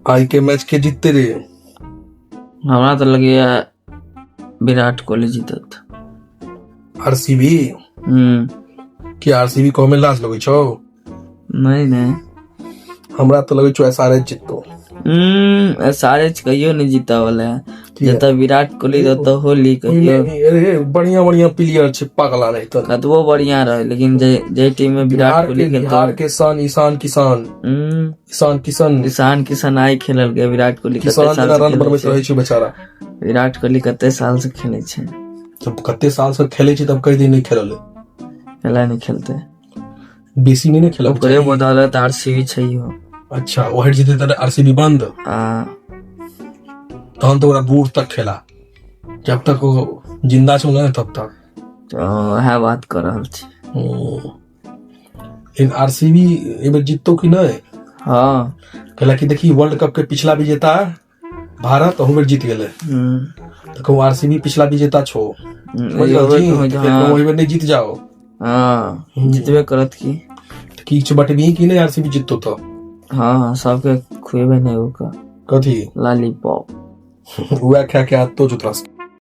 आइ के मैच के जीतते रे? हमरा तऽ लगैया विराट कोहली जीतत। आरसीबी? की आरसीबी कहमे लाज लगै छौ? नहि नहि। हमरा तऽ लगै छौ एसआरएच जीततो। एसआरएच कहियो नहि जीतऽ वाला है। किया? जतऽ विराट कोहली रहतऽ होली कहियो। अरे, बढ़िया बढ़िया प्लेयर छै, पागला नहीं तऽ। कतबो बढ़िया रहे, लेकिन जे जे टीम में विराट बिहार कोहली के खेलतो। बिहार के शान ईशान किसान। ईशान किशन। ईशान किशन आइ खेलल के? विराट कोहली कते किसान साल जेना से रन खेलै बनबैत छै। रहै छै बेचारा। विराट कोहली कते साल से खेलै छै। जब कते साल से खेले छै, तब कहि दिन नहि खेलल। खेला नहि खेलते? बेसी नहि ने खेलक। ओकरे बदौलत आरसीबी छै हो। अच्छा, ओ हटि जेतै तऽ आरसीबी बंद? आ। तहन तऽ ओकरा दूर तक खेला, जब तक ओ जिंदा छौ ने तब तक। तऽ वएह बात कऽ रहल छी। लेकिन आरसीबी एहि बेर जीततो कि नहि? हँ। कैला कि देखी, वर्ल्ड कप के पिछला विजेता भारत अहू बेर जीत गेलै। तऽ कहूँ आरसीबी पिछला विजेता छौ, समझ एहि रहल बेर छी? कहूँ तऽ फेर हँ। कहूँ एहि बेर नहि जीत जाओ। हँ, जीतबे करत की। तऽ की छै, बटबिही कि नहि आरसीबी जीततो तऽ? हँ, सबके खुएबे नहि ओकर। कथी? लालीपॉप। उएह खाय के आदतो छौ तोरा सबके।